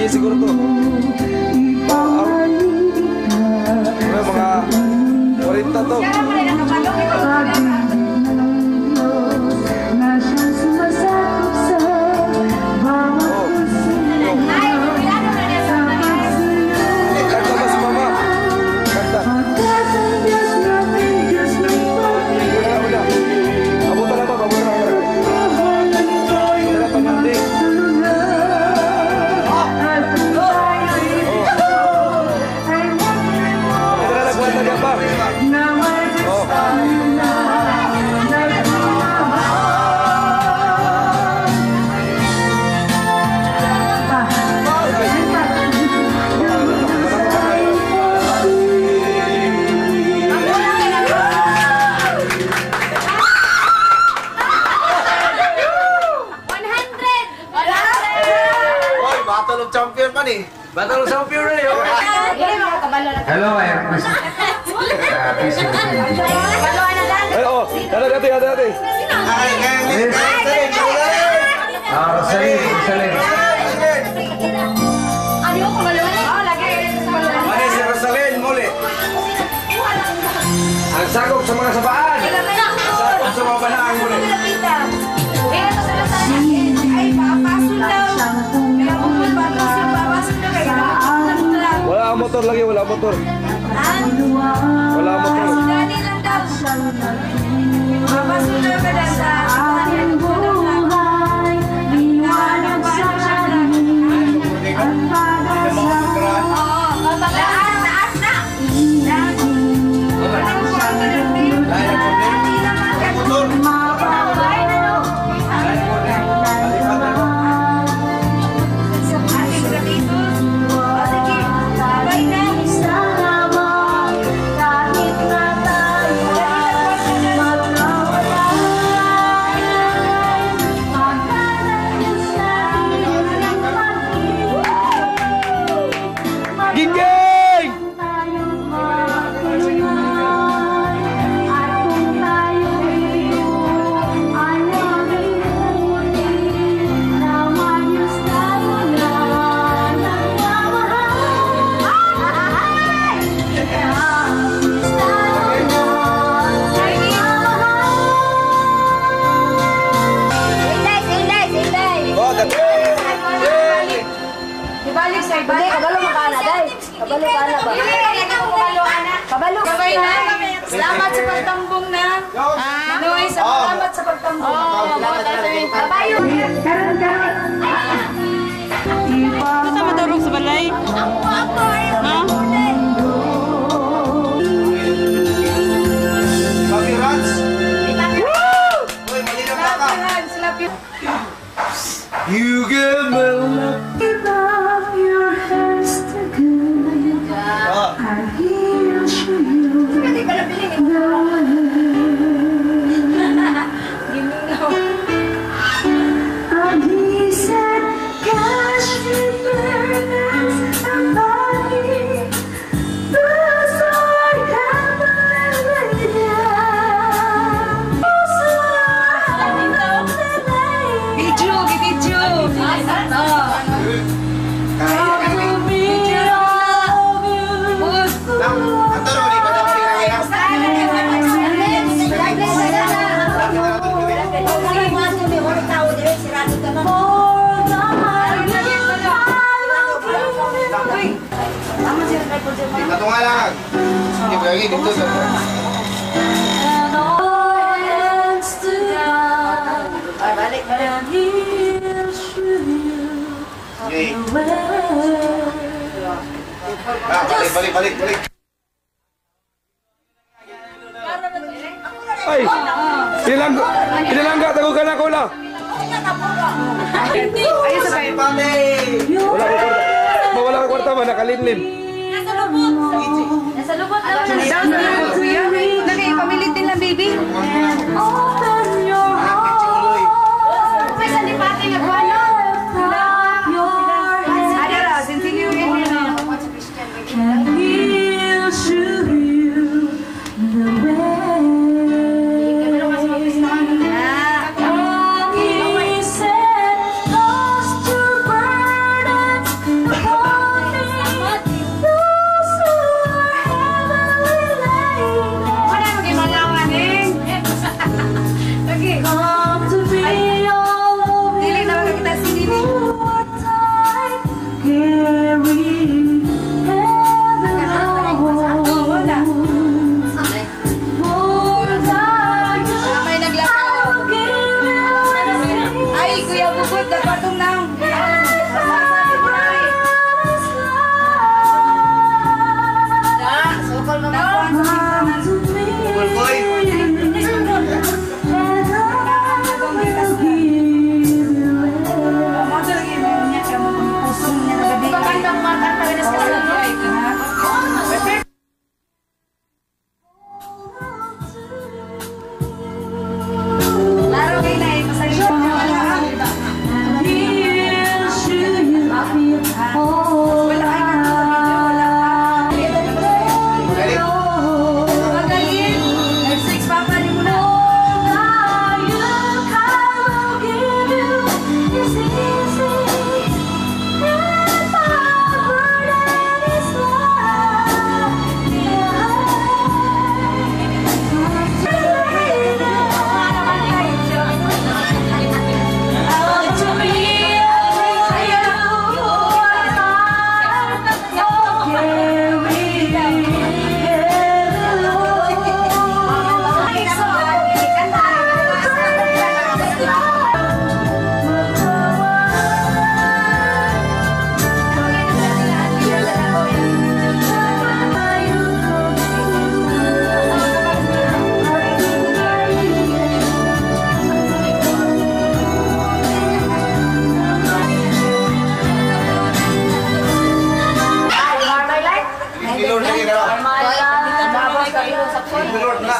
Siguro to. Mga 40 to. Kanta ba si mama? Kanta. Wala, wala. Abutan na ba? Abutan na ba? Wala pa nanding. Champion man eh. Battle of Champion rin eh. Hello, I am Mr. Ay, oh. Dati, dati, dati. Rosaline, Rosaline. Mali si Rosaline, muli. Ang sakop sa mga sabaan. Ang sakop sa mga banaan, muli. Ay, papaso daw. Wala ang motor lagi, wala ang motor. Wala ang motor. Kabalo. Salamat sa pagtambong na. Noy, salamat sa pagtambong. Babayo. Gusto matulog sa balay? Ha? Papi Hans. Uy, malinaw na ka. You give me love. Your hands together. I hear you. Hindi ka nabiling. And he said, "Cash repayments and money, those are heavenly down. Those are heavenly Video, video. Ato ro ni padang pinangin. Patunga lang. Hindi ba lagi dito sa And all hands to God, and he'll show you Okay. the way. Ah, balik, balik, balik, balik. Ay! Pinalangga, pinalangga, tago ka na, Kola. Ayun sa bayo. Pate! Wala ko kwarta. Wala ko kwarta ba? Nakalimlim. Nasa lubot. Nasa lubot daw. Daw sa lubot, kuya. Nakipamilit din lang, baby. Open your heart, May sa lipate nga kuano. clap your hands, Ada ra, sinsilyo yun. and he'll show you the way. And he said, "Cast your burdens upon me, those who are heavily laden. Wala mo gimalangan eh. Lagi. Come to me, all of Dili na makakita si Nini. you who are tired, carrying heavy Wala. loads. For thy May naglakaw. I will give you rest. Ay, Kuya Bukod, dapat nang. Come to me, Boy. and I will give you rest. Pagkantang makanta ka sa Laro kay na, pasensya. And he'll show you all Wala ay video, wala pa. Magaling. Live 6 papa ni mo na. Milord lagi na. Milord na.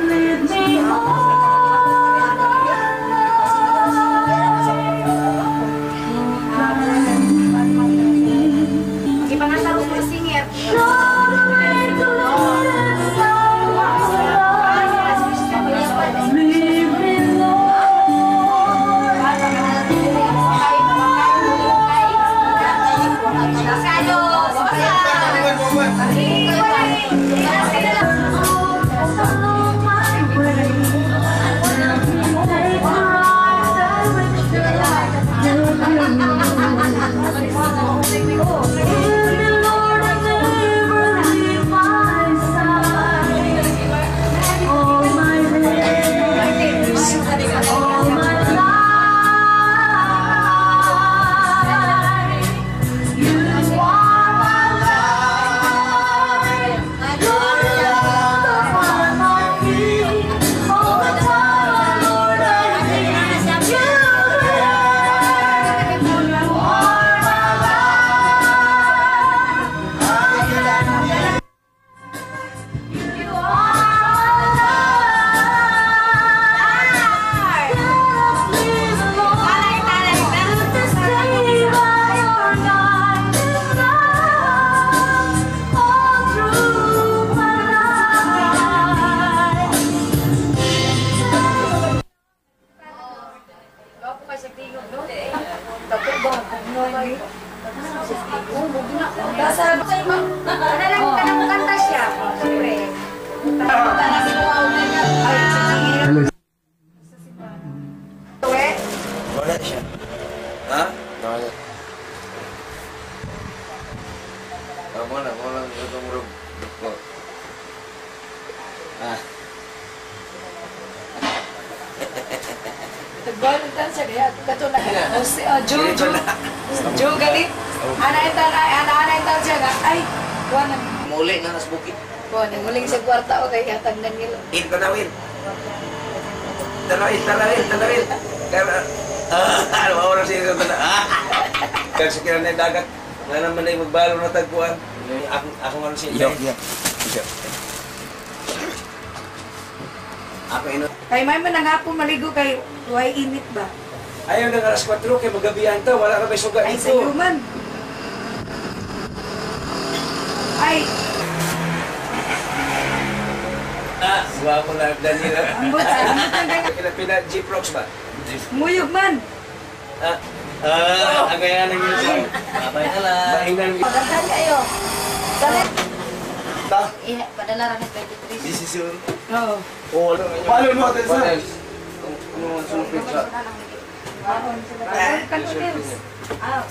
Lead me on. Ipangasaro mo singer. Show the way to Lord Lead me, Lord. Along my way, take the right direction. Give me, Lord, and never leave my side. All my days, all my life. You are my Asa Ano lang kanta siya. Siyempre. Hello. Wala siya. Ha? Wala. Ako na, wala na itong room. Ah. Nagbalutan siya kaya kato na. Jo Jo. Jo gali. Ana intan ay ana intan siya nga ay kuan na. Muli na nas bukid. Kuan muling sa kwarta o kay hatag Daniel. In tanawin. Tanawin, tanawin, tanawin. Kaya ano wala siya sa tanan. Kaya sa kira na dagat. Nga naman ay magbalo na tagpuan. Ako nga siya. Iyo. Ako ino. Kay may man nga po maligo kay way init ba? Ayaw ng alas 4 kay magabihan ta, wala ra may suga Ay dito. sa man. Ay, Ah, guwapo na Daniel. ambot ambot ang kay Pila G-Prox ba? muyog man. Ah, ang kaya nang yun. Babay na lang. Mainan. Pagkanta kayo. Salit. Ta. Iya, padala ra ni 23. This is your... Oo. Oh, Paano mo atin sa? Ano ang sulpit sa? Ah.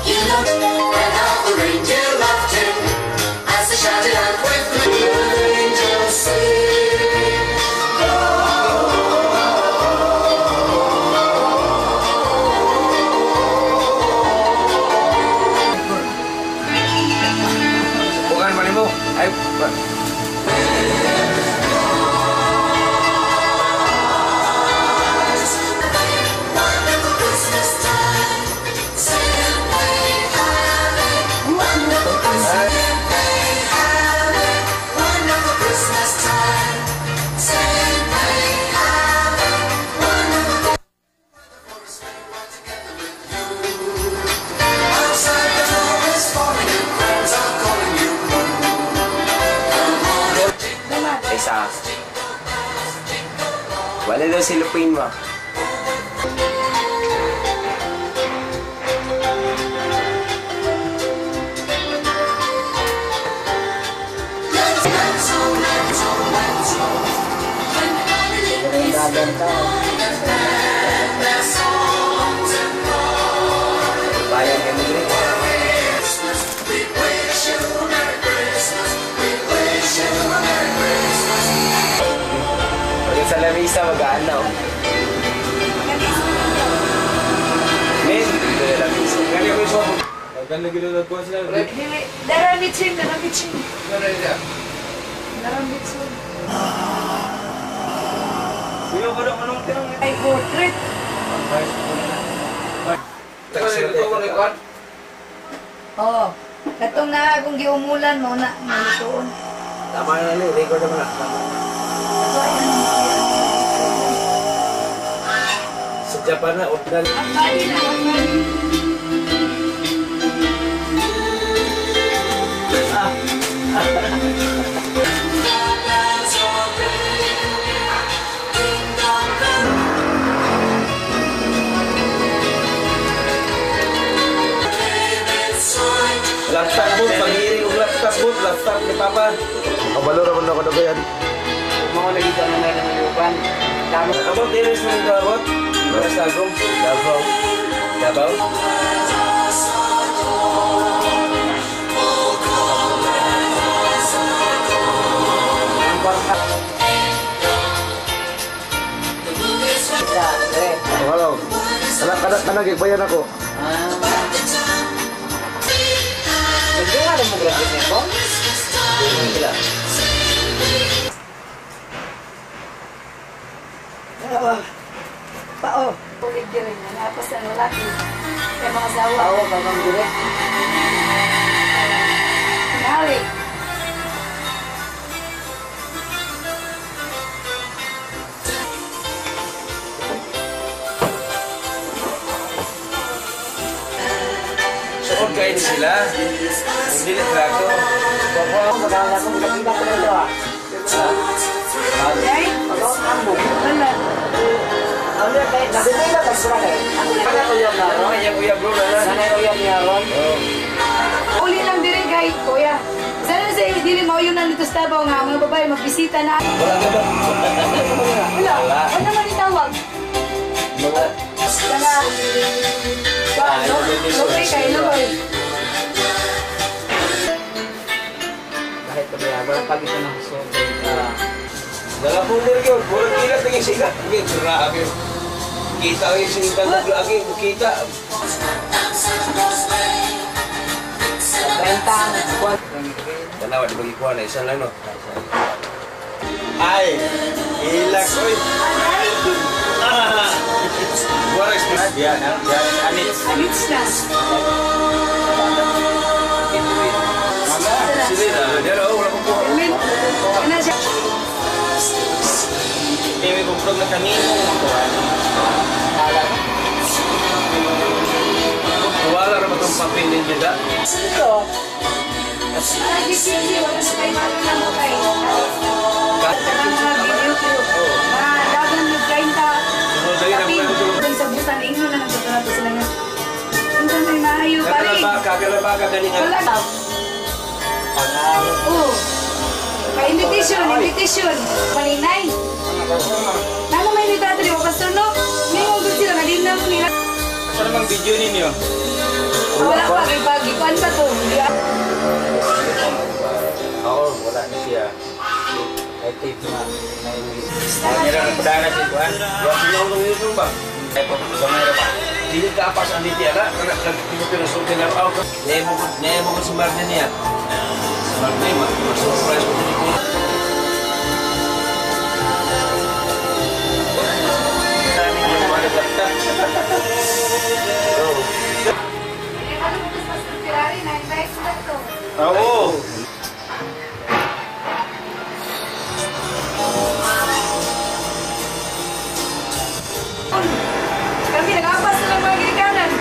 You know, and how the reindeer loved him as they shouted out with the angels sing. Bukan mali mo. Ay, Wonderful Christmas time, simply having wonderful Christmas, simply having wonderful Christmas time, simply having wonderful. Outside the door is falling and friends are calling you. Isa. Wala daw si Lupin mo. Let's let's let's let's When their songs and Bayan kami diri. Christmas, we wish you a Merry Christmas. We wish you a Merry Christmas. Pag sa lamisa, magaan na. oh. Men, dito na lamisa. Gani ko yung sopo. Gani lagi na nagkuha sila. Dili, dara mitsin, dara mitsin. Dara mitsin. Kuya, wala ka nung tirang. Ay, portrait. Oh, katong na akong giumulan mo na malutoon. Tama na lang, record naman na. Tama na. Ato ay ano. Sa Japan na, ordinal. Ang bali lang, ang bali. Bells are ringing, ding dong bell. Inside. Laptop boot, pag-iring og laptop boot, laptop ni Papa. Kabalo naman ako na ba yan? Mga lagi ka na ng lupan. Tama. Abot, iris mo yung abot. Iris Tagum. Davao. Davao. Oh, hello. Kana kana kana gigbayan ako. Nagduha na mo graduate niya ko? Sila. Pao. Ulit rin. Tapos ang lalaki. Kaya mga asawa. Tawa ka kang dire. Nali. Balay ni sila. Hindi na trato. Ay, wala. Ano kanya kuya bro na na. Uli lang diri kay kuya. Sana sa dili mo yun nandito sa Davao nga mga babae magbisita na. Wala ka ba? Wala. Wala man itawag. Mga Kaya ano? Okay kay Loy. Kahit kami, walang pag ito ng so, Nalapunan yun. Walang kilat naging sila. Grabe. Kita ko yung sinita ko lagi. Kita. Tanawa, di ba gikuha na? Isa lang, no? Ay! Ilak, oy! Wala, excuse. Yan, yan, anits. Alits na. Sila na. Diyan, oh, wala kong buha. Amen. Ano siya? May kumprog na kami. Wala na ba itong papel ninyo da? Ay, di wala na kay Maro na mo kay. Kanang mga video ko. Mga dagan ng 30. Kapin. Sa busan, ingno na nagtutulad sila nga. Unsa may maayo pa rin. Kakalabaka, galing Wala. Oo. Kay invitation, invitation. Maninay. Nano may nitadri o pastor no? Ngayon gud sila nga mo nila. Asa namang video ninyo? Wala pa kay pag ikuan pa to. Oo, wala na siya. Ay, tape na. Meron ang padana si Juan. Wala ba? Ay, gamay ra ba? Dili ka pas ang diti ara, kana nagpinosulti na ako. Nemo ko sa Marne niya. Sa Marne, ma-surprise ko dili ko. Ano mo Pastor Ferrari na invite na to. Oo. Kami nag-apas na lang mga ginikanan.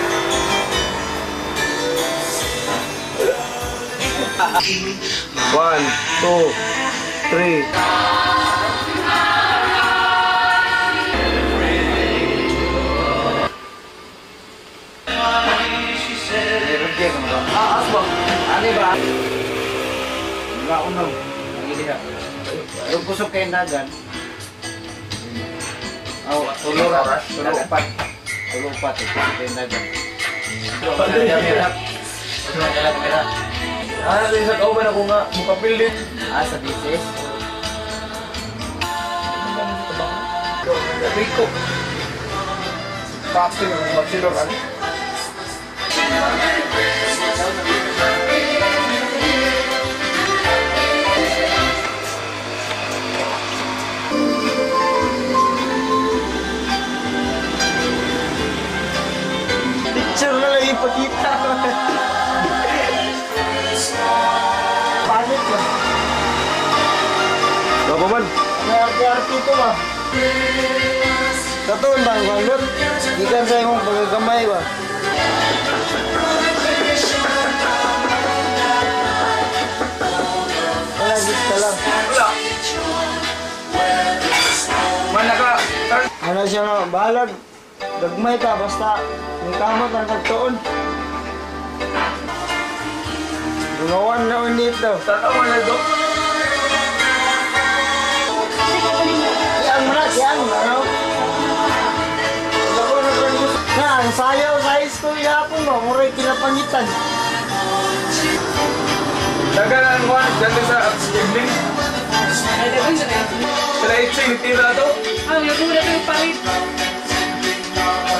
One, two, three. Ano ba? Mga unog. Ang kusog kayo dagan. Oh, tulo ra, tulo upat. Tulo upat eh, kayo dagan. Ah, sa kauban ako nga, mukapil din. Ah, sa bisis. Rico. Taxi, magsilog, ano? Picture na lang ipakita. Pangit ba? Baba man. May arte-arte ito ba? Katuon ba ang kwangot? Gikan sa imong pagkagamay ba? Wala, git ka lang. Mana ka? Ano siya nga, bahalag. Gagmay ka, basta yung kamot ang kagtuon. Gumawan na ulit daw. Tanaw na do. Kiyang mo na, kiyang, ano? Na, ang sayaw sa high school yapon mo, muray kinapangitan. Dagan ang one, dyan sa evening. Sila itching, tira to. Ay, yung muna to yung parit.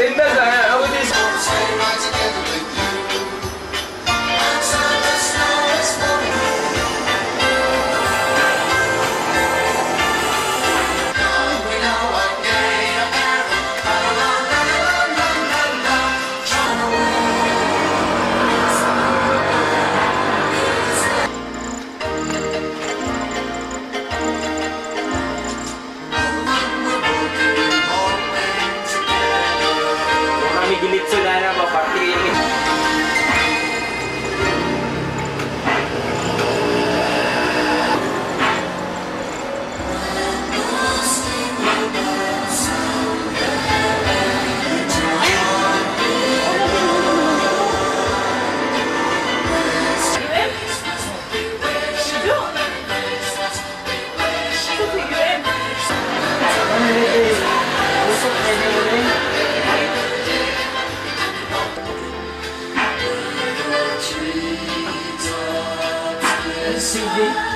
Tinda sa, ako din. kay nimo ni. CJ.